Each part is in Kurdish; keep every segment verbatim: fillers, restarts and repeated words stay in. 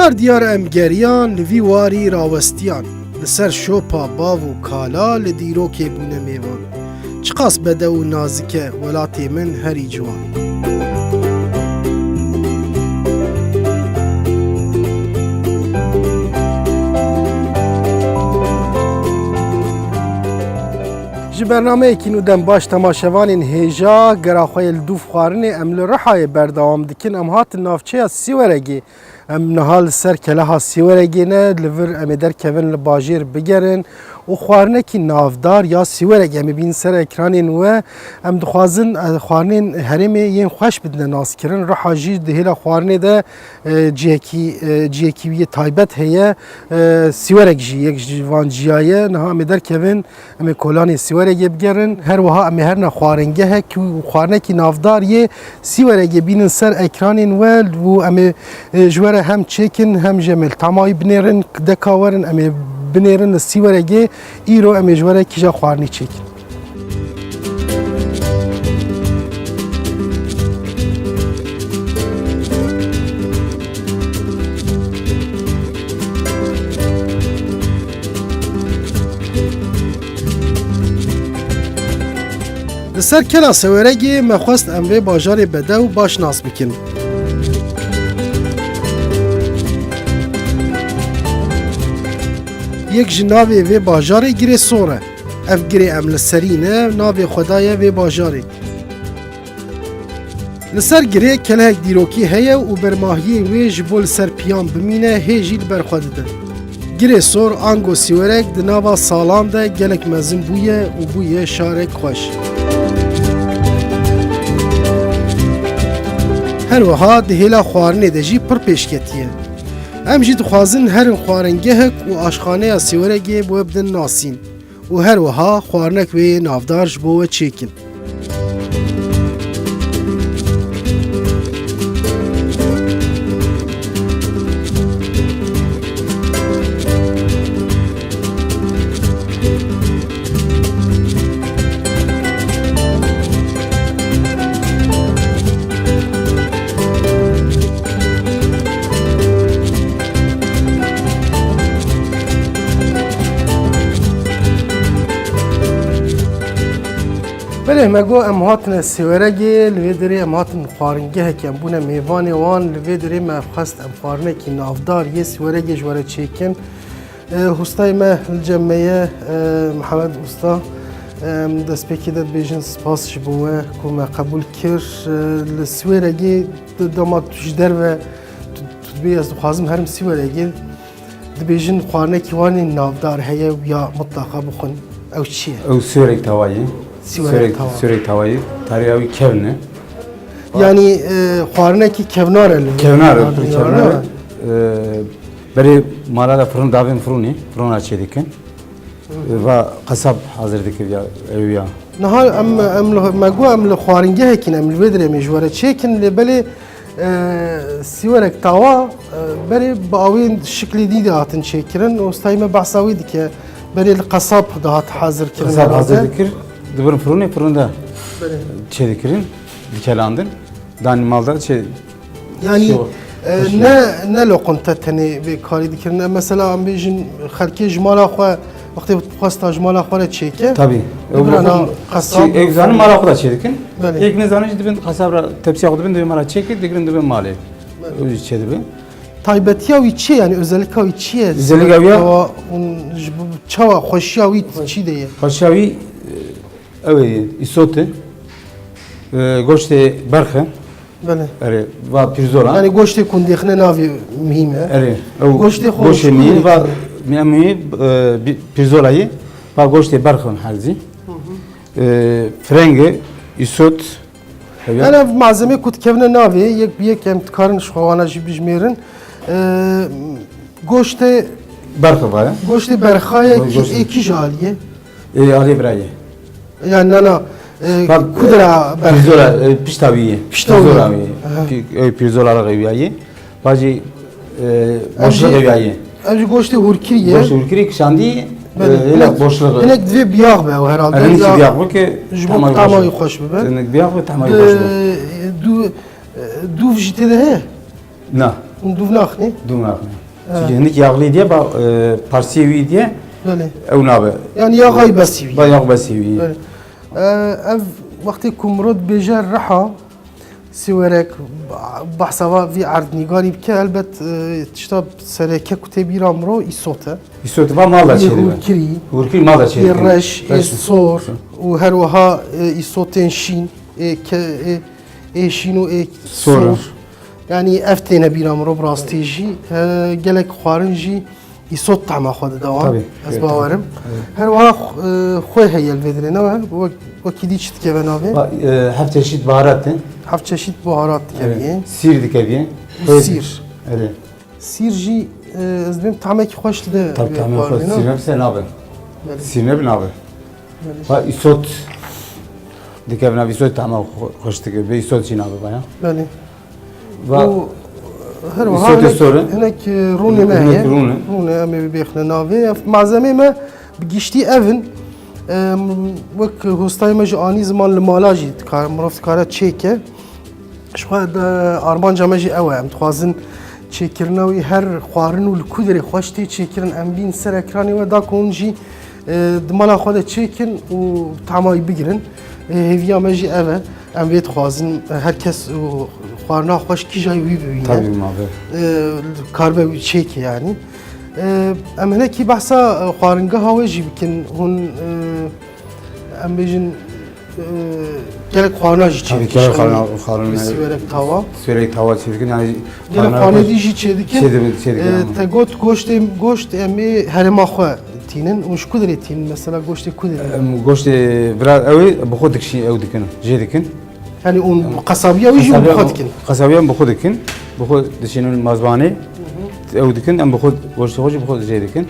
Her diyar em geriyan li vî warî rawestiyan. Li ser şopa bav û kala li dîrokê bûne mêvan. Çiqas bedew û nazik e welatê min herî ciwan. Ji bernameyekî nû dem baş temaşevanên hêja, gera xwe yê li dûv xwarinê em li Rihayê berdewam dikin. Em hatin navçeya Sîweregê. Em niha li ser keleha Sîweregê ne, li vir em ê derkevin li bajêr bigerin û xwarinekî navdar ya Sîwereg em ê bînin ser ekranên we. Em dixwazin, eh, xwarinên herêmê yên xweş bidine naskirin. Riha jî di hêla xwarinê de, eh, cihekî, eh, cihekî wî yê taybet heye. Eh, Sîwereg jî yek ji van ciya ye. Niha em ê derkevin. Em ê kolanê Sîweregê bigerin. Her wiha em ê herine xwaringehek û xwarinekî navdar yê Sîweregê bînin ser ekranên we û em ê, e, ji we re hem çêkin hem jî em ê li tama wî binêrin. Deka werin em ê binêrin li Sîweregê. Îro em ê ji we re kîja xwarinî çêkin. Li ser kela Sêweregê me xwest em vê bajarê bedew baş nas bikin. Yek ji navê vê bajarê Girê Sor e. Ev girê em li serî ne, navê xwe daye vê bajarê. Li ser girê kelehek dîrokî heye û bermahiyê wê ji bo li ser piyan bimîne hê jî li ber xwe dide. Girê Sor ango Sîwerek di nava salan de gelek mezin bûye û bûye şarek xweş. Her wiha di hêla xwarinê de jî pir pêşketiye. Em jî dixwazin herin xwaringehek û aşxaneya Sîweregê bi we bidin nasîn. û her wiha xwarinek wê yê navdar ji bo we çêkin. Belê, me got em hatine Sêweregê, li vê derê em hatin xwaringehekê, em bûne mêvanê wan, li vê derê me xwest em xwarinekî navdar yê Sêweregê ji we re çêkin. E, hostayê me li cem me ye, e, Mihemed Usta. E, em destpêkê de dibêjin spas ji bo we ku me qebûl kir. E, li Sêweregê tu dema tu ji derve tu, tu dibê ez dixwazim herim Sêweregê. Dibêjin xwarinekî wan ê navdar heye û ya mitlaqa bixwin. Ew çi ye? Ew Sêwerek tawayê. Sêwerek Sêwerek, tawa. Sêwerek tawayê. Tarîxa wî kevn e. Yanî, e, xwarinekî kevnar e li Kevnar e, Navdar, pir kevnar e. Navdar. E, berê mala de firin davên firûnê, firûna çê dikin. Va qesab hazir dikir ya, ew ya. Niha em, em li, me got em li xwaringehekî ne, em li vê derê em ê ji we re çêkin, lê belê, e, Sêwerek tawa, e, berê bi awên şiklê dî de hatin çêkirin. Ostayê me behsa wî dike. Berê li qesab dihat hazir kirin Qesab herhalde. Hazir dikir, dibirin firûnê, firûn de Belê. Çê dikirin, dikelandin. Danî mal de çê Yanî, Şo-, e, şo- ne, ne loqinte tenê vê karî dikirin. E, mesela, em bêjin, xelkê ji mala xwe, wextê xwesta ji mala xwe re çêke. Tabî. Dibirana Ew qesab çi-, ew zanin mala xwe de çê dikin. Belê. Êk nezanin jî dibin qesab re tepsiya xwe dibin, dibin mala çêkir, digirin dibin malê. Belê. Ew jî çê dibe. Taybetiya wî çi ye? Yanî, özelika wî çi ye? Özelika wî ya Çawa hûn ji bo, çawa xweşiya wî çi de ye? Xweşiya wî, e, ew ê, îsot e. E, goştê berx e. Belê. Erê, va pîrzola. Yanî goştê ku dêxine navê mihîm e. Erê, ew Goştê xwe goştê mihîm va, mihîm, e, bi-, pîrzola yê, va goştê berxin herzî. Hı hı. E, frenge, îsot, ew ya. Yanî ev malzemê ku dikevine navê, yek bi yek em dikarin ji xwe wana jî bijmêrin. E, goştê Berxi va ya. Goştê berxayê Go-, ki-, goştê. Ê kîj aliyê? Ê aliyê birayê. Ya nana, e, Bak, kudra e, berxê. Pîrzola, e, pişta wî ye. Pişta wî. Pîrzola wî ye. Aha. Pî-, e, pîrzola rewiyayê. Bacî, e, boşluk rewiyayê. Ev jî goştê hûrkirî ye. Goştê hûrkirî kişandî, Belê. e, hinek Hinek, boşluk. Hinek divê biyax be ew herhalde. Hinek ya biyax be ki ji bo tama wî tama xweş wî be. Xweş be. Hinek biyax be, tama wî xweş be. Dû, e, dûv jî tê de heye? Na. Hûn dûv naxinê? Dûv naxinê. Çi hinek yaxlî diye, ba, e, parsiyê wî diye, Belê. Ew nabe. Yani yaxayî besî wî. Ba yax besî wî. Belê. E, ev wextê ku mirov dibêje riha, siwerek, bahsa va vî erdnîgarî bike, elbet, e, tişta sereke ku tê bîra mirov îsot e. Îsot va mal da çêdibe. Hûrkirî. Hûrkirî mal da çêdibe. Ê reş, ê sor û her wiha, e, îsotên şîn, ê ke, ê, ê şîn û ê sor. Sor. Yani ev têne bîra mirov bi rastî jî. E, gelek xwarin jî îsot tehma xwe dide wan. Tabii. Ez bawerim. Her wiha, e, xwê heye li vê dilê ne we. Wek, wekî dî çi dikeve navê? Ba, e, heft çeşit baharat e. Heft çeşit baharat dikeviyê. Sîr dikeviyê. Û sîr. Erê. Sîr jî, e, ez dibêm tahmekî xweş dide. Tabii, tahmekî xweş. Sîr nebise nabe. Belê. Sîr nebi nabe. Belê. Ba îsot dikeve navê, îsot tahma xwe-, xweş dike. Bê îsot jî nabe ba ya. Belê. Va û her wiha îsotê sor e. Hinek, hinek, e, rûnê me heye. Hinek rûn e. Rûnê em ê bibêxine navê. Ev malzemê me bi giştî ev in. Em, wek hostayê me jî anî ziman li mala jî dikare, mirov dikare çêke. Ji xwe de armanca me jî ew e. Em dixwazin çêkirina wî her xwarin û li ku derê xweş tê çêkirin. Em bîn ser ekranê we da ku hûn jî, e, di mala xwe de çêkin û tahma wî bigirin. E, hêviya me jî ev e. Em vê dixwazin, e, her kes û xwarina xweş kîjayî wî bibîne. Tabii, mabe. E, karibe wî çêke yanî. E, em hinekî behsa, e, xwaringeha we jî bikin. Hûn, e, em bêjin, e, gelek xwarina jî çêdikin. Tabii, gelek xwarina, xwarina. Siwerek tawa. Siwerek tawa çêdikin. Yani gelek xwarina dî jî çêdikin. Çêdikin, çêdikin. E, te got goştê, goşt em ê herêma xwe tînin. Û ji ku derê tînin? Mesela goştê ku derê? Em, goştê vira ew ê bi xwe dikişî, ew dikin. Jê dikin. Yani hûn qesabiya wî jî bi xwe dikin? Qesabiya bi xwe dikin. Bi xwe dişînin mazbanê. Ew dikin, em bi xwe goştê xwe jî bi xwe jê dikin.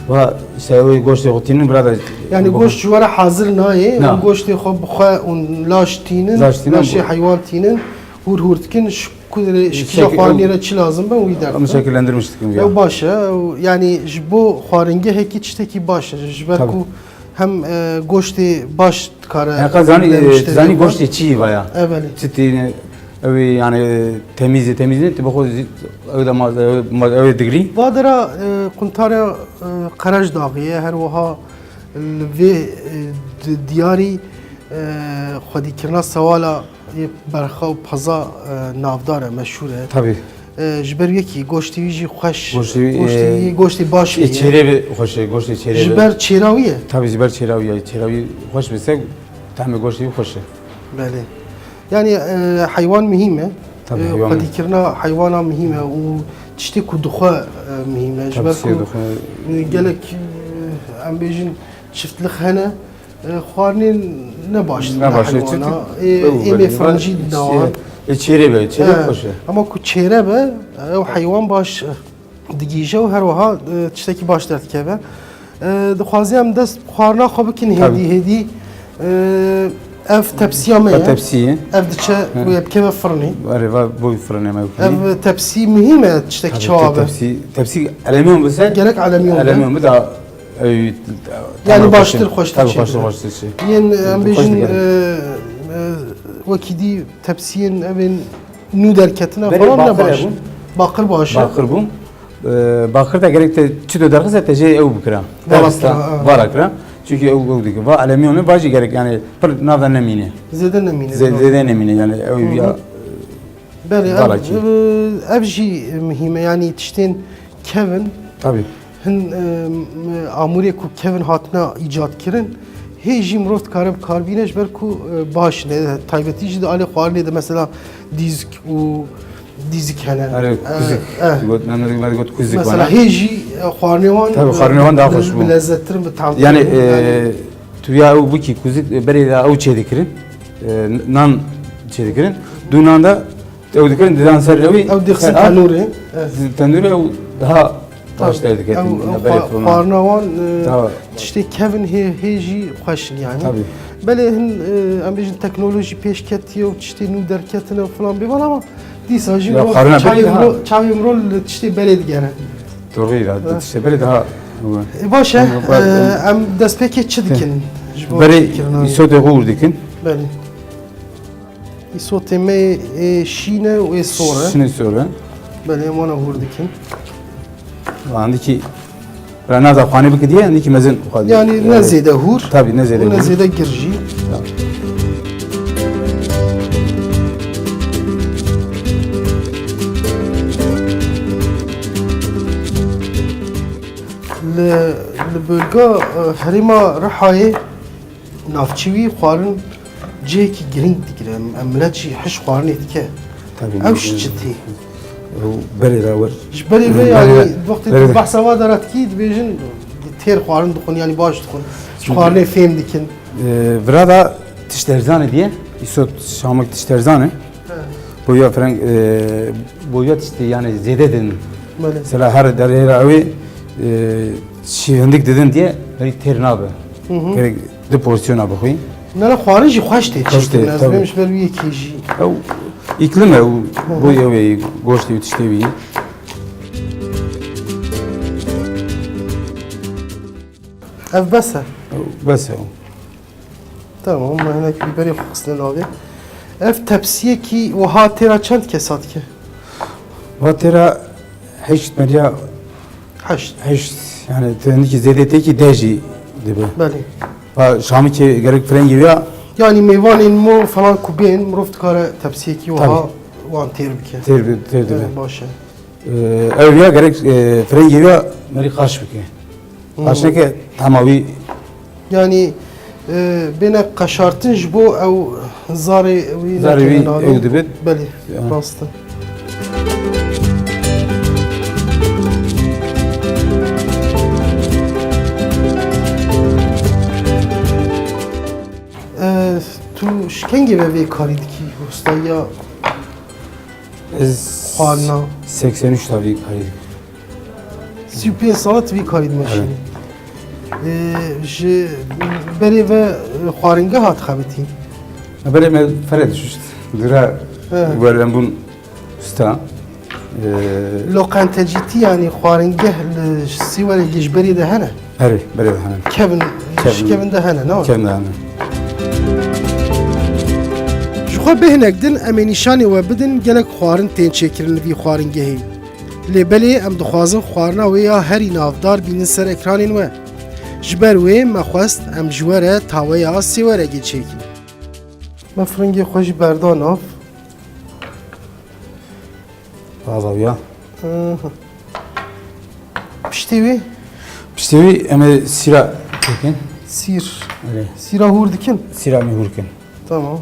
Wa işte ew goştê xwe tînin bira da. Yani goşt ji we re hazir nayê, hûn goştê xwe bi xwe hûn laş tînin, laşê heywan tînin, hûr hûr dikin, ji ku derê, ji kîja xwarinê re çi lazim be, wî derdikin. Em şekillendirmiş dikin ya. Ew baş e, ew, yani ji bo xwaringehekî tiştekî baş e, ji ber ku hem, e, goştê baş dikare. Heqa zanî, e, tu zanî goştê çi va ya? Evelî. Çi tîne, ew ê, yani, e, temîz e, temîz ne, tu bi xwe zî, ew de ma, ew, ma, ew ê digrî. Va dera, e, quntara, e, Qerejdaxê ye, her wiha li vê, e, di-, diyarî, e, xwedîkirina sewala yê berxa û peza, e, navdar e, meşhûr e. Tabii. E, ji ber wekî goştê wî jî xweş, goştê wî, goştê e, wî, goştê baş e, çêrê bi xweş e, goştê çêrê. Ji ber çêra wî ye? Tabii, ji ber çêra wî ye. Çêra wî xweş bise, tahmê goştê wî xweş e. Belê. Yani, e, heywan muhîm e. Tabii, e, heywan. Xwedîkirina heywana muhîm e û tiştê ku dixwe, e, muhîm e. Ji ber ku, e, gelek, e, em bêjin çiftlik hene, e, xwarinên ne baş dibin heywana. Ê, êmê firincî didin wan. Ê, çêrê be, çêrê xweş e. Ama ku çêre be, ew heywan baş, e, digihîje û her wiha, e, tiştekî baş derdikeve. E, dixwazî em dest bi xwarina xwe bikin hêdî hêdî. E, ev tepsiya me ye. Tepsî ye. Ev diçe wê bikeve firinê. Erê, va bo firinê me. Ev tepsî muhîm e, tiştek çawa be. Tepsî, tepsî elemîyon bise. Gerek elemîyon be. Elemîyon be da. Ew, yani baştir xweştir çê. Tabii, baştir xweştir çê. Yên, em bêjin, e, e, wekî dî tepsiyên evên nû derketine falan ne baş. Baqir baş e. Baqir bû. E, baqir te gerek te çi do derxise te jê ew bikira. Vala kira, ha. Vala kira. Çünkü ew, ew dike. Va elemiyonê va jî gerek yani pir nav de nemîne. Zêde nemîne. Zê-, zêde nemîne yani ew ya. Belê, ev, ev jî muhîm e, yanî tiştên kevin. Tabii. Hin, e, amûrê ku kevin hatina îcad kirin, hê jî mirov dikare bi kar bîne, ji ber ku, e, baş ne, taybetî jî di alê xwarinê de mesela dîzik û dîzik hene. Erê, kuzik. Got, me, me got kuzik. Mesela hê jî, e, xwarinê wan, tabii, xwarinê wan daha xweş bû. Bi lezzettir, bi tam. Yani, e, tu ya ew bikî kuzik, e, berê de ew çê dikirin. E, nan çê dikirin. Du nan de ew dikirin, didan ser ewî. Ew dixsin tenûrê. Tenûrê ew daha baş derdiketin. Ew, ew xwarina wan, e, tiştê kevin hê, hê jî xweş in yani. Tabii. Belê hin, e, em bêjin teknolojî pêş ketiye û tiştê nû derketine û filan bêvan ama dîsa jî çavê mirov, çavê mirov li tiştê berê digere. Doğru ya, tiştê berê daha. E, baş e, e, em destpêkê çi dikin? Berê îsotê xwe hûr dikin. Belê. Îsotê me ê şîn e û ê sor e. Şîn û sor e. Belê, em wana hûr dikin. Wan dikî, bira nav da xwanê bikî diye, dikî mezin xwe. Yani ne zêde hûr, tabî, ne zêde û ne hûr. Zêde gir jî. Tamam. Li, li bölga, e, herêma Rihayê navçî wî xwarin cihekî girîng digire. Em, em milet jî hiş xwarinê dike. Tabî, ew ji çi tê? Ew berê re wir. Ji berê ve, berê yani, re, wextê berê tu re. Behsa va de re dikî, dibêjin, têr xwarin dixwin, yani baş dixwin. Ji xwarinê fêm dikin. E, vira da tişt erzanê diye, îsot şamik tişt erzanê. He. Boya fireng, e, boya tiştê, yani zêde din. Belê. Mesela her derê ra ew ê, e, şîv hindik didin diye, berî têr nabe. Hı hı. Gerek du porsiyona bixwî. Nana xwarin jî xweş tê. Xweş tê, çêkirin, ez tabî. Bêm ji ber wî yekê jî. Ew îklim e, û, hı hı, boy ew ê, goştê û tiştê wî. Ev bes e? Ew bes e. Tamam, me hinek bîberê xwe xistine navê. Ev tepsiyekî wiha têra çend kesa dike? Va têra heşt meriya. Heşt. Heşt, yani tu hindikî zêde têkî deh jî dibe. Belê. Va şamikê gerek firengî ya. Yani mêvanên mo falan ku bên, mirov dikare tepsiyekî wiha, tabî, wan têr bike. Têr bi-, têr dibe. Evet, baş e. Ee, ew ya gerek, e, firengî ya merî qaş bike. Hmm. Qaş neke, tema wî. Yani, e, bêne qeşartin ji bo ew zarê wî, zarê wî nekeve navê. Ew dibit. Belê, ya, rast e. E, tu ji kengê ve vê karî dikî, ustayiya? Ez xwarina. Seksen üç tabii kaydı. Sî û pênc sala tu vî karî dimeşînî. Evet. Ee, ji berê ve, e, xwaringeha dixebitî? Berê me fere dişuşt. Dura, he, werdenbûn usta. Ee, loqentecîtî, yani xwaringeh li Sêweregê ji berê de hene? Erê, berê de hene. Kevin, kevin, ji kevin de hene, ne? Kevin de hene. Ji xwe bê hinek din em ê nîşanê we bidin gelek xwarin tên çêkirin li vî xwaringehê. Lê belê em dixwazin xwarina wê ya herî navdar bînin ser ekranên we. Ji ber wê me xwest em ji we re taweya Sêweregê çêkin. Me firingê xwe jî berda nav. Baza ya. Aha. Piştî wî? Piştî wî em ê sîra çêkin. Sîr. Erê. Sîra hûr dikin? Sîra em ê hûr kin. Tamam.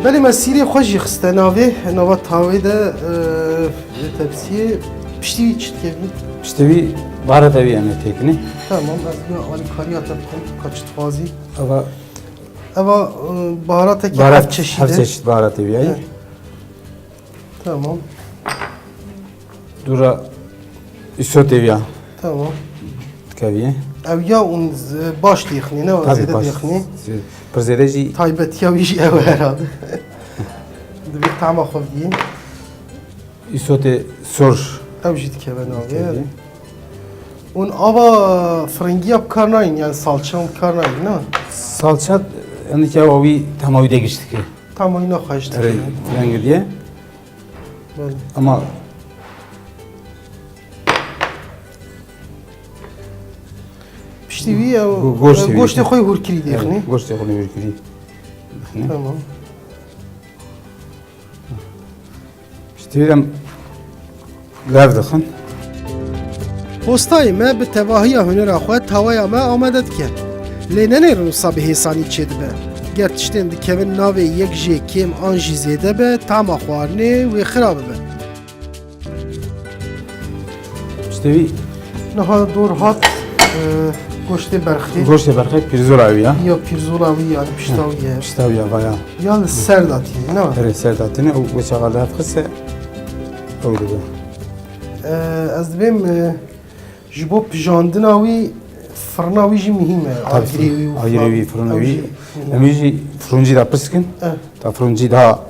Belê me sîrê xwe jî xiste navê, nava tawê de, e, Ji tepsiyê piştî wî çi dikevî? Piştî wî baharata wî em ê têkinî. Tamam, ez bi alîkariya te bikim, ka çi dixwazî. Eva. Eva, e, baharatekî heft çeşîd e. Heft çeşîd baharatê wî ye. He. Tamam. Dûra îsotê wî ya. Tamam. Dikevî. Ew ya û z-, baş dêxinî, ne? Tabii, zêde baş dêxinî. Pir zêde jî. Taybetiya wî jî ew e herhalde. Divê tama xwe bidî. Îsotê sor. Ew jî dikeve navê. Dikeve. Hûn ava firingiya bi kar nayîn, yani salça bi kar nayîn, ne? Salça, yani ki ew wî tema wî de giş dike. Tema wî ne xweş dike. Erê, reng diye. Belê. Ama piştî wî ew, go-, goştê wî goştê dixin. Xwe hûrkirî dixin. Evet, goştê xwe hûrkirî dixin. Tamam. Piştî em lev dixin. Postayê me bi tevahiya hunera xwe taweya me amade dike. Lê nenêrin wisa bi hêsanî çêdibe. Ger tiştên dikevin navê yek jê kêm an jî zêde be, tama xwarinê wê xira bibe. Piştî wî. Niha dor hat, e, goştê berxê. Goştê berxê pîrzola wî ya. Ya pîrzola wî, yani pişta wî ye. Pişta wî ya, vaya. Ya li ser da tîne, ne? Erê, ser da tîne, û wê çaxa li hev xise, ew dibe. E, ez dibêm, e, ji bo pijandina wî, firna wî jî muhîm e. Tabii, agirê wî û agirê wî, firna wî. Ew jî muhîm e. Em wî jî fironcî da pirs kin. Eh. Ta fironcî daha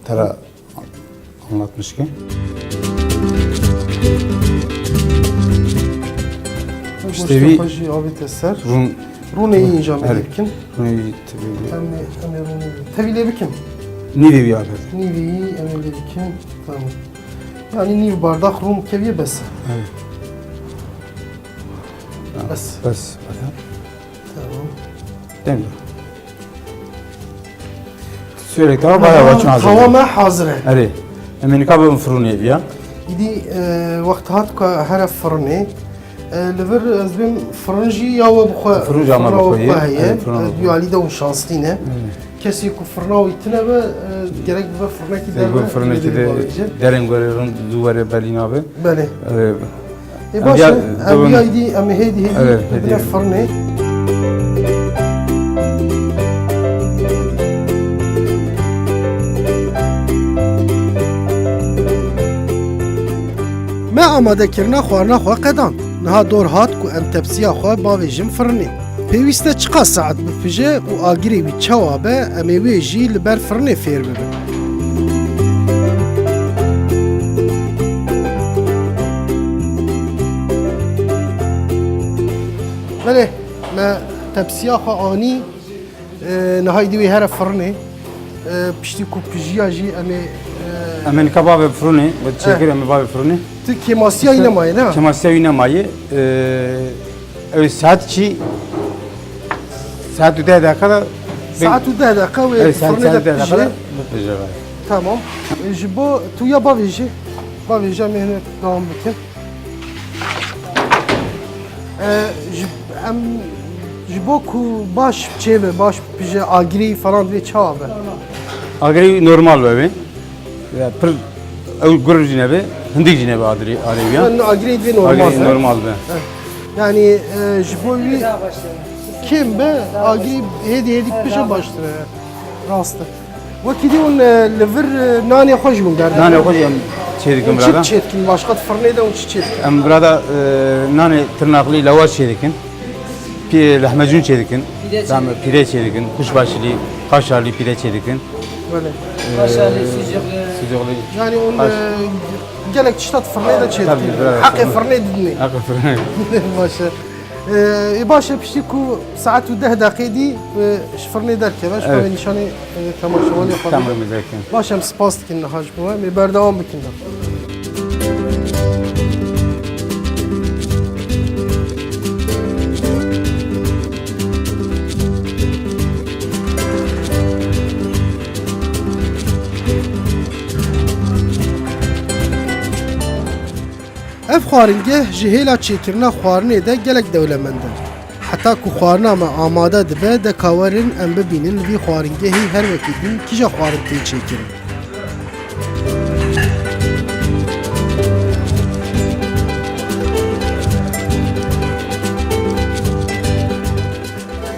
te re anlatmış ki. Goştê xwe jî avête ser. Rûn. Rûnê yî înca me lê bikin. Rûnê yî tevî. Em ê, em ê rûnê yî. Tevî lê bikin. Nîvê wî avête. Nîvê yî em ê lê bikin. Tamam. Yanî nîv bardax rûn keviye bes. Evet. Bes. Bes. Tamam. Demir. Sêrek tawa baya wa çun hazir. Tawa me hazir e. Erê. Em ê nika bibin firûnê viya. Îdî, e, wext hat ku here firûnê. E, li vir ez dibêm firûn jî ya we bi xwe, firûn jî ama bi xwe ye. Heye. Erê, firûn. E, duyalî de hûn şanslî ne. Erê. Kesê ku firna wî tune be, e, gerek bibe firnekî derve. Firnekî de dereng were, rind zû were belî nabe. Belê. E, Ê, baş e, em ya dî, em ê hêdî hêdî bibine firnê. Me amadekirina xwarina xwe qedand. Niha dor hat ku em tepsiya xwe bavêjin firnê. Pêwîst e çiqas saet bipije û agirê wî çawa be, em ê wê jî li ber firnê fêr bibin. Belê, me tepsiya xwe anî, e, niha îdî wê here firnê. E, piştî ku pijiya jî em ê, e, em ê nika bavê firûnê, bi çêkir em ê bavê firûnê. Tu kêmasiya wî nemaye, ne? Kêmasiya wî nemaye. E, ew saet çi? Saet û deh deqa da. Saet û deh deqa wê firnê de bipije. Tamam. E, ji bo tu ya bavêjî. Bavêjî em ê hinek dewam bikin. E, ji, em, ji bo ku baş çêbe, baş bije, agirî falan divê çawa be? Agirî normal be wê. Ya, pir ew gur jî nebe, hindik jî nebe agirî, agirî ya. Yani agirî divê normal be. Agirî normal be. Evet. Yani, e, ji bo wî kêm be, agirî hêdî hêdî bije baştir e. Rast e. Wekî dî hûn, e, li vir, e, nanê xwe jî hûn derdixin. Nanê xwe jî em çê dikin. Hûn çi birada çê dikin? Başqa di firnê de hûn çi çê dikin? Em birada, e, nanê tirnaqlî, lewaz çê dikin. Pî-, lehmecûn çê dikin. Pîre çê dikin. Pîre çê dikin. Kuşbaşilî, kaşarlî pîre çê dikin. Belê. E, kaşarlî, sucuklu. Sucuklu. Yani hûn, e, gelek tişta di firnê de çê dikin. Tabii, birada. Heqê firnê didinê. Heqê firnê. Baş e. Ee, ê baş e, piştî ku saet û deh deqê dî, e, ji firnê derkeve, ji xwe nîşanê, e, temaşevanê xwe bide. Tamam, bize kin. Baş e, em spas dikin niha ji bo we, em ê berdewam bikin de. Ev xwaringeh ji hêla çêkirina xwarinê de gelek dewlemend e. Heta ku xwarina me amade dibe, deka werin em bibînin li vî xwaringehî her wekî din kîja xwarin tê çêkirin.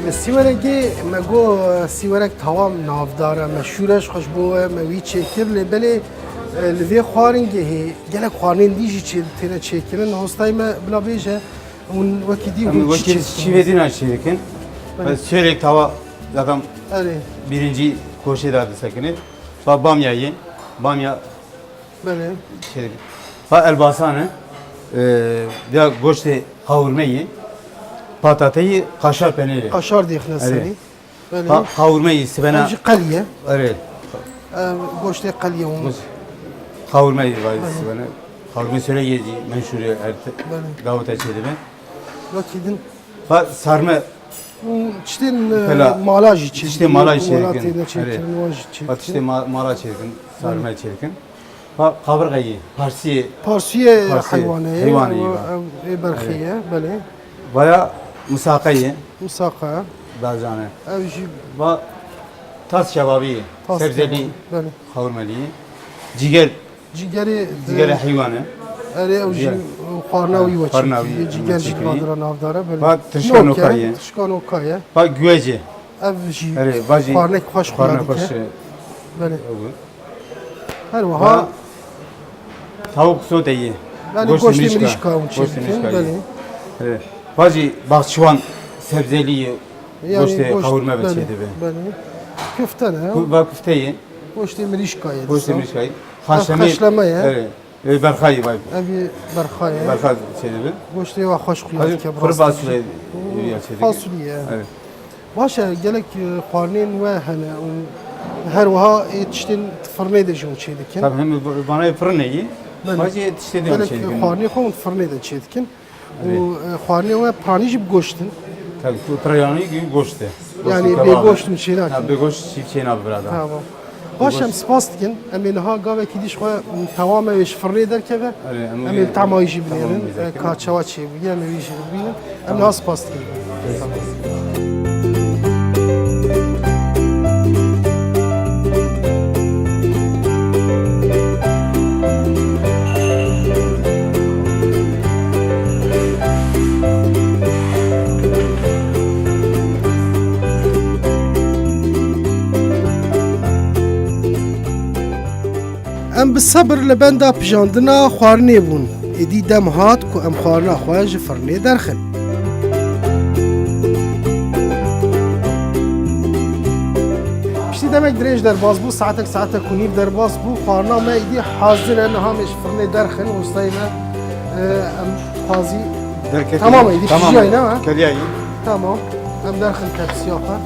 Li Sîwerekê me got, Sîwerek tawa navdar e, meşhûr e, ji xwe ji bo me wî çêkir, lê belê, e, li vê xwaringehê gelek xwarinên dî jî çê-, têne çêkirin. Hostayê me bila bêje, hûn wekî dî hûn çi çêdikin? Em wekî şîvê dî nan çêdikin. Belê. Sêrek tawa zaten, erê, birinci koşê de disekine. Va bamya ye, bamya. Belê. Şey, va elbasan e. Ee, ya goştê qawurme ye. Patateyî, kaşar penêrê. Kaşar dixine serî. Belê. Ha, qawurmeyî sibena. Ev jî qelî ye. Erê. Ev goştê qelî ye hûn. Goş-, qawurmeyî vay sibena. Qawurme sore yê jî menşûrê ert. Belê. Dawete çêdibe. Wekî din. Ha, sarme. Tiştên, e, mala jî çêdikin. Tiştê mala jî çêdikin. Erê. Wan jî çêdikin. Ha, tiştê ma-, mala çêdikin. Sarme çêdikin. Ha, qavurxeyî, parsiyê. Parsiyê heywanê ye. Heywanê ye. Ev, ev ê berxê ye, belê. Vaya misaqe ye. Misaqe. Dajane. Ev jî. Va tas şevabî ye. Tas şevabî. Sebzelî. Belê. Qawurmelî ye. Cîger. Cîgerê, cîgerê heywan e. Erê, ew jî xwarina wî we çêkiriye. Cîger jî qadira navdar e, belê. Va tirşka noka ye. Tirşka noka ye. Va guwec e. Ev jî xwarinek xweş xuya dike. Belê. Her wiha tavuk sote ye. Yani goştê mirîşka hûn çêdikin, belê. Pajî baxçiwan sebzelî ye. Yani goştê qawurme ve çêdibe. Belê. Kufte ne? Ku-, va kufte ye. Goştê mirîşka ye. Goştê mirîşka ye. Xaşleme ye. Evet. Ê, berxayê vay. Ev ê berxayê. Berxa çêdibe. Goştê wa xweş xuya dike, bi rastî. Kuru fasulye ya çêdibe. Fasulye. Evet. Baş e, gelek, e, xwarinên we hene û her wiha ê tiştên firnê de jî hûn çêdikin. Tabii, hem vanayê firnê yî, belê, baş ê tiştê de hûn çêdikin. Gelek xwarinê xwe hûn firnê de çêdikin. Û, e, xwarinê we piranî jî bi goşt in. Tabii, ku piranî goşt e. Yani bê goşt hûn çênakin. Ha, bê goşt çênabe birada. Tamam. Baş, em spas dikin. Em ê niha gavekî dî ji xwe, m, tewamê wê ji firnê derkeve. Em ê li tema wî jî binêrin. E, ka çawa çêbûye, em ê wî jî bibînin. Em niha spas dikin. Em bi sebir li benda pijandina xwarinê bûn. Êdî dem hat ku em xwarina xwe ji firnê derxin. Piştî demek dirêj derbas bû, saetek, saetek û nîv derbas bû. Xwarina me êdî hazir e, niha em ê ji firnê derxin, westayê me, e, em xwazî derketî. Tamam e, êdî pijiyayî, ne? Keriyayî. Tamam. Em derxin tepsiya xwe.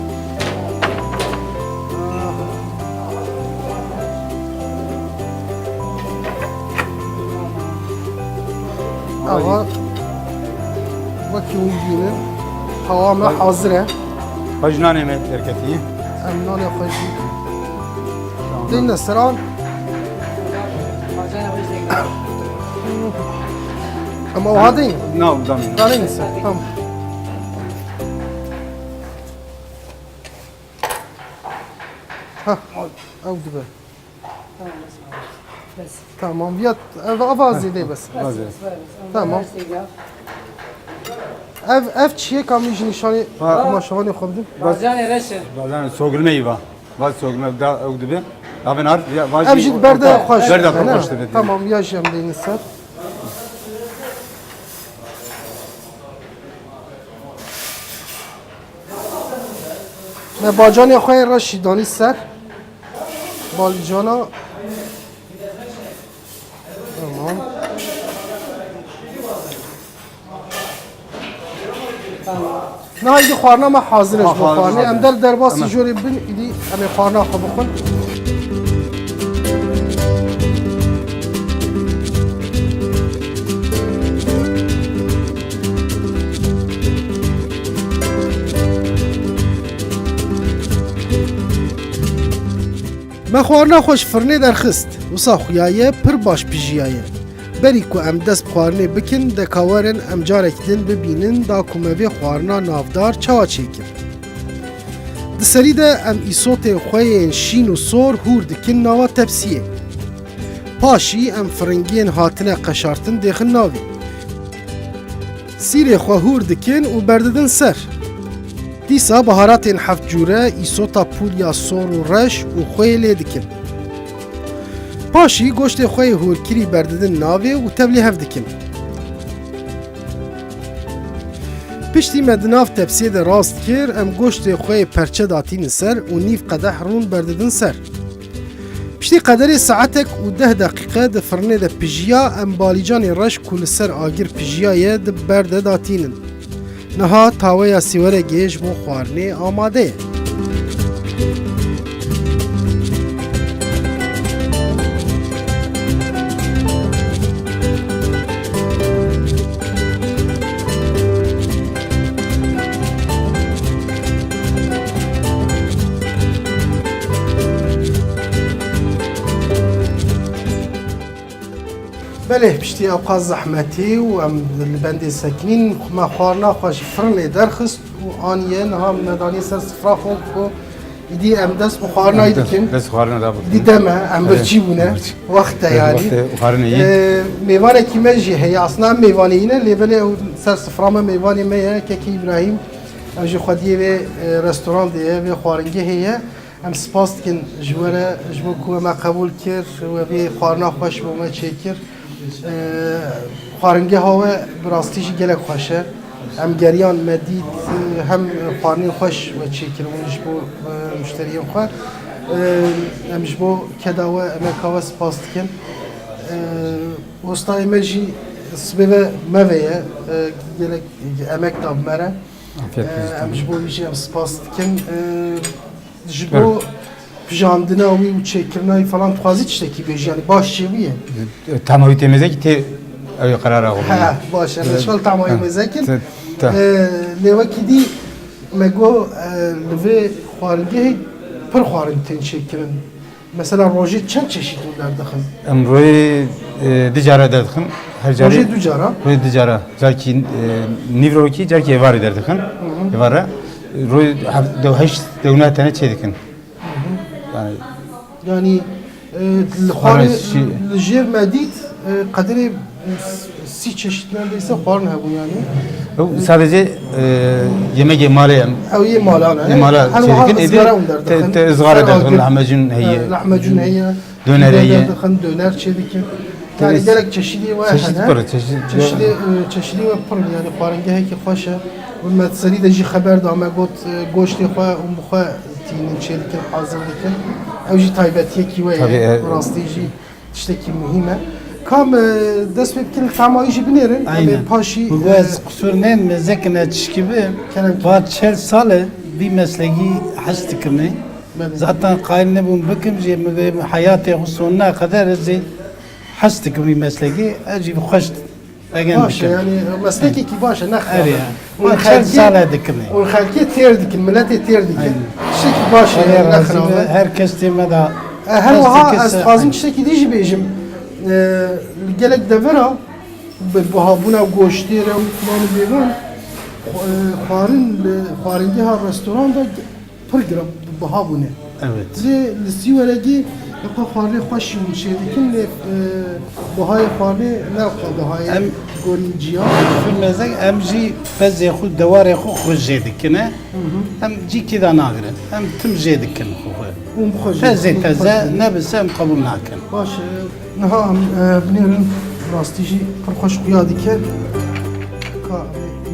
Ava wekî hûn dibînin, tawa me hazir e. Xwe ji nanê me derketî. Em nanê xwe jî. Tamam. Deyne seran. Em ava deyin. Na, danîn. Danîn ser. Tamam. Ha, ew dibe. Tamam, bes. Bes. Tamam, ya, ev, ava zêde bes. Bes, bes, bes. Tamam. Ev, ev çiyê, ka min jî nîşanî kumaşevanê xwe bidin. Bacanê reş e. Bacanê sogilmeyî va. Va sogilme da ew dibe. Avên ar, ya, va jî berde xweş dibe. Berde xweş dibe. Tamam, ya jî em deynin ser. Me bacanê xwe yê reş jî danî ser. Balicana. Tamam. Niha îdî xwarina me hazir e ji bo xwarinê. Em der derbasî jorê bin, îdî em ê xwarina xwe bixwin. Me xwarina xwe ji firnê derxist. Wisa xuyaye, pir baş pijiyaye. Berî ku em dest bi xwarinê bikin, deka werin em carek din bibînin da ku me vê xwarina navdar çawa çêkir. Di serî de em îsotên xwe yên şîn û sor hûr dikin nava tepsiyê. Paşî em firingiyên hatine qeşartin dêxin navê. Sîrê xwe hûr dikin û berdidin ser. Dîsa biharatên heft cûre, îsota pûl ya sor û reş û xweyê lê dikin. Paşî goştê xwe yê hûrkirî berdidin navê û tev lê hev dikin. Piştî me di nav tepsiyê de rast kir, em goştê xwe yê perçe datînin ser û nîv qedeh rûn berdidin ser. Piştî qederê saetek û deh deqîqe di firnê de pijiya, em balîcanê reş ku li ser agir pijiyaye di ber de datînin. Niha taweya sîweregê ji bo xwarinê amade ye. Belê, piştî ewqas zehmetî û em li bendê sekinîn, me xwarina xwe ji firnê derxist û aniye niha me daniye ser sifra xwe ku îdî em dest bi xwarinayî dikin. Dest xwarina da bikin. Îdî dem e, em birçî bûne. Birçî. Wext e yanî. Wext e, xwarinê yî. Ee, mêvanekî me jî heye. Aslında em mêvanê yî ne, lê belê ew ser sifra me mêvanê me ye, Kekê Îbrahîm. Ew jî xwediyê vê, e, restorandê ye, vê xwaringehê ye. Em spas dikin ji we re, ji bo ku we me qebûl kir, we vê xwarina xweş bo me çêkir. Ee, xwaringeha we bi rastî jî gelek xweş e. Em geriyan me dît, e, hem xwarinên xweş we çêkiribûn ji bo, e, muşteriyên xwe. Ee, em ji bo keda we, emeka we spas dikin. Ee, Westayê me jî sibê ve me ve ye. Ee, gelek emek da bi me re. Afiyet Ee, olsun. Em ji bo wî jî em spas dikin. Ee, ji bo pijandina wî û çêkirina wî falan dixwazî tiştekî bêjî, yani baş çêbûye. E, tema wî tê mêzekî tê ew ê qerara xwe bîne. Ha, baş e, Evet. Reşal tema wî Ha. mêzekin. Te- te- Ee, lê wekî dî me got, e, li vê xwaringehê pir xwarin tên çêkirin. Mesela rojê çend çeşît hûn derdixin? Em rojê, e, du cara derdixin. Her carê Rojê du cara? Rojê du cara. Carkî, e, nîv rokî, carkî êvarê derdixin. Hı hı. Êvara. Rojê hef-, dew heşt, dew neh tene çêdikin. Hı hı. Yani Yani, e, li Xwarin xwarê, şî- li jêr me dît, e, qederê sî çeşît neredeyse xwarin hebû yani. Ew sadece, e, yemegê malê em. Ew yê malan e. Yê mala Her çêdikin, wiha êdî ızgara hûn te- derdixin. te ızgara Ser derdixin, agir, lahmecun heye. e, lahmecun heye. Döner Pîre heye. derdixin, döner çêdikin. Yani Tenis- gelek çeşîdê we Çeşit hene. pir, çeşit- Çeşidê, e, çeşidê we pir in, yani xwaringehekî xweş e. Min me serî de jî xeber da, me got, e, goştê xwe hûn bi xwe tînin çêdikin, hazir dikin. Ew jî taybetiyekî we ye. Tabii, e, Bi rastî jî tiştekî muhîm e. Kam, e, dest pê bikin, li tema wî jî binêrin. Em ê Aynen. paşî, Min e, got ez qisûr neyim, mêzekin e tişkî bi. Kerem ki. Va çel sal e vî meslekî hez dikimê. Belê. Zaten qayil nebûm bikim jî, min vê heyatê xwe sonuna qeder ez ê hez dikim vî meslekî, ez jî xweş Egen Baş e, dikim. yani meslekekî baş e, ne Her xirab e. ya. Hûn Ma çend xelkê, sal e dikim e. hûn xelkê têr dikin, miletê têr dikin. Aynen. Tiştekî baş e, Her ne razî xirab be, e. her kes tê me da. E, her Kes wiha tê kes ez e. dixwazim tiştekî dî jî bêjim. E, li gelek devera bi bihabûna goştê re û filan û bêvan, xwe-, e, xwarin li xwaringeha restoran de pir gira, biha bûne. Evet. Lê li Sîweregê xwe xwarinê xweş jî hûn çêdikin, lê, e, bihayê xwarinê ne xwe bihayê Em gorî ciya. Fir mezek, em jî pezê xwe, dewarê xwe xwe jê dikine. Hı hı. Em cîkî de nagirin. Em tim jê dikin xwe xwe. Hûn bi xwe jê Pezê dikin, teze xwe jê. nebise em qebûl nakin. Baş e. Niha em, e, binêrin, rastî jî pir xweş xuya dike. Ka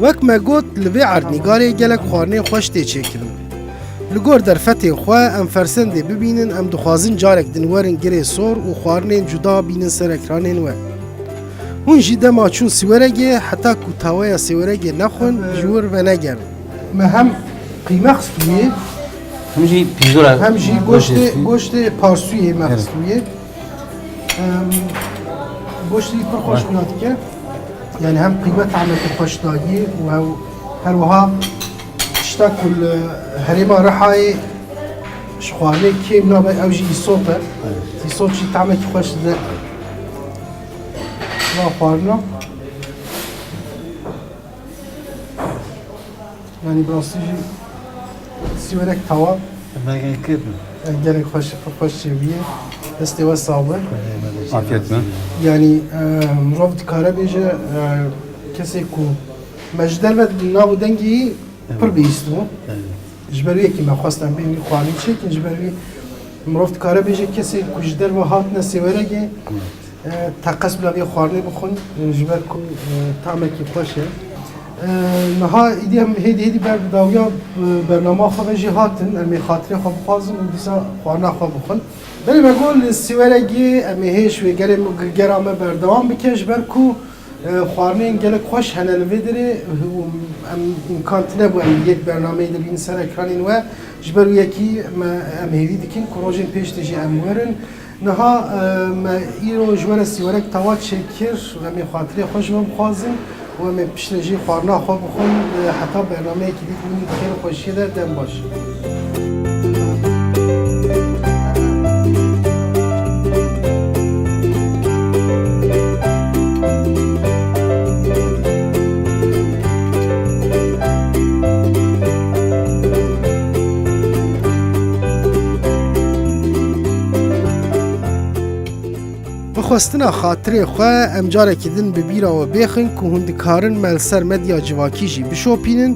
Wek me got, li vê erdnîgarê gelek xwarinên xweş tê çêkirin. Li gor derfetên xwe em fersendê bibînin, em dixwazin carek din werin Girê Sor û xwarinên cuda bînin ser ekranên we. Hûn jî dema çûn Siweregê, heta ku taweya Sêweregê nexwin, ji wir venegerin. Me hem qîme xistûyê, Hem jî pîzora hem jî goştê, goştê parsûyê me Evet. xistûyê. Em, goştê pir xweş xuya dike. Yani hem qîme tamekî xweş dayî û ew her wiha tişta ku li herêma Rihayê ji xwarinê kêm nabe, ew jî îsot e. Evet. Îsot jî tamekî xweş dide. Va xwarina. Yani bi rastî jî Sîwerek tawa. Emek kir. E, gelek xweş, xweş çêbûye. Destê we sax be. Afiyet be. Yani, e, mirov dikare bêje, e, kesê ku me ji derve nav û dengê wî Evet. pir bihîstibû. Evet. Ji ber wê yekê me xwest em bên wî xwarinî çêkin, ji ber wî mirov dikare bêje kesê ku ji derve hatine Sêweregê, Evet. E, teqez bila vê xwarinê bixwin, e, ji ber ku, e, tamekî xweş e. E, niha îdî em hêdî hêdî ber bi dawiya, e, bernama xwe ve jî hatin, em ê xatirê xwe bixwazin û dîsa xwarina xwe bixwin. Belê me got li Sîweregê em ê hêj wê gelê me, gera me berdewam bike, ji ber ku, e, xwarinên gelek xweş hene li vê derê, û em îmkan tine bû em yek bernameyê de bînin ser ekranên we. Ji ber wê yekî me, em hêvî dikin ku rojên pêş de jî em werin. Niha, e, me îro ji we re sîwerek tawa çêkir û em ê xatirê xwe ji we bixwazin û em ê piştre jî xwarina xwe bixwin. E, heta bernameyekî dî hûn bi xêr û xweşiyê de dem baş. Bi xwestina xatirê xwe, em carekî din bi bîra we bêxin ku hûn dikarin me li ser medya civakî jî bişopînin